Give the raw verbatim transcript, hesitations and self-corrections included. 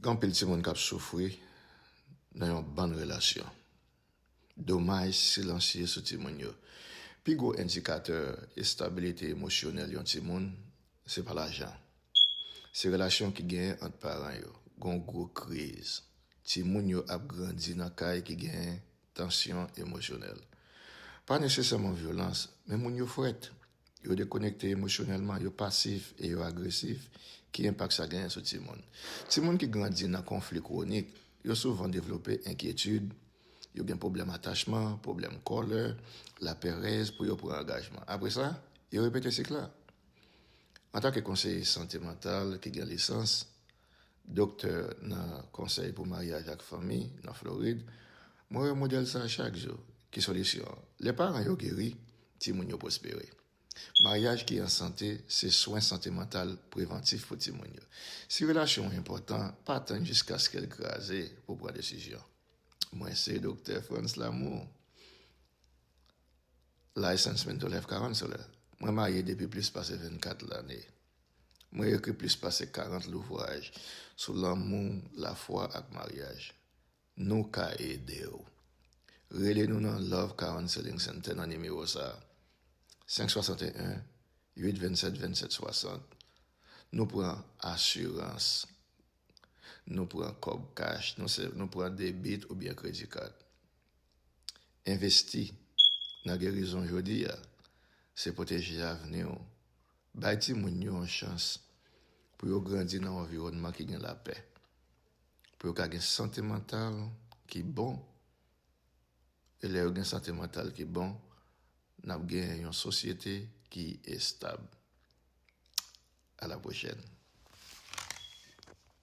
Gen anpil timoun k ap soufri nan yon bann relasyon. Domaj silansye sou timoun yo. Pi gwo endikatè estabilite emosyonèl yon timoun, se pa lajan. Se relasyon ki genyen ant paran yo. Gon gwo kriz. Timoun yo ap grandi nan kay ki genyen tansyon emosyonèl. Pa nesesèman vyolans, men moun yo frèt. Yo dekonekte emosyonèlman, yo pasif e yo agresif. Ki enpak sa genyen sou timoun? Timoun ki grandi nan konfli kwonik, yo souvan devlope enkyetid, yo gen pwoblèm atachman, pwoblèm kòlè, laperèz pou yo pran angajman. Apre sa, yo repete sik la. Antanke konseye sante mantal ki gen lisans, doktè nan Konsèy pou Maryaj ak Fanmi nan Florid, mwen wè modèl sa chak jou. Ki solisyon an? Lè paran yo geri, timoun yo pwospere. Maryaj ki an sante se swen sante mantal prevantif pou timoun yo. Si relasyon w enpòtan, pa tann jiskaske l kraze pou w pran desizyon. Mwen se Doktè Frantz Lamour, Licensed Mental Health Counselor. Mwen marye depi plis pase vennkat lane. Mwen ekri plis pase karant louvraj sou lanmou, lafwa ak maryaj. Nou ka ede w. Rele nou nan Love Counseling Center nan nimewo sa a, senk swasanteyen, uit vennsèt, vennsèt swasant. Nou pran asirans. Nou pran kòb kach. Nou, se, nou pran debit oubyen kredi kad. Envesti nan gerizon jodi a, se pwoteje avni w. Bay timoun yo yon chans pou yo grandi nan yon anviwònman ki gen lapè, pou yo ka gen sante mantal ki bon. E lè yo gen sante mantal ki bon, n ap gen yon sosyete ki estab. A la pwochèn.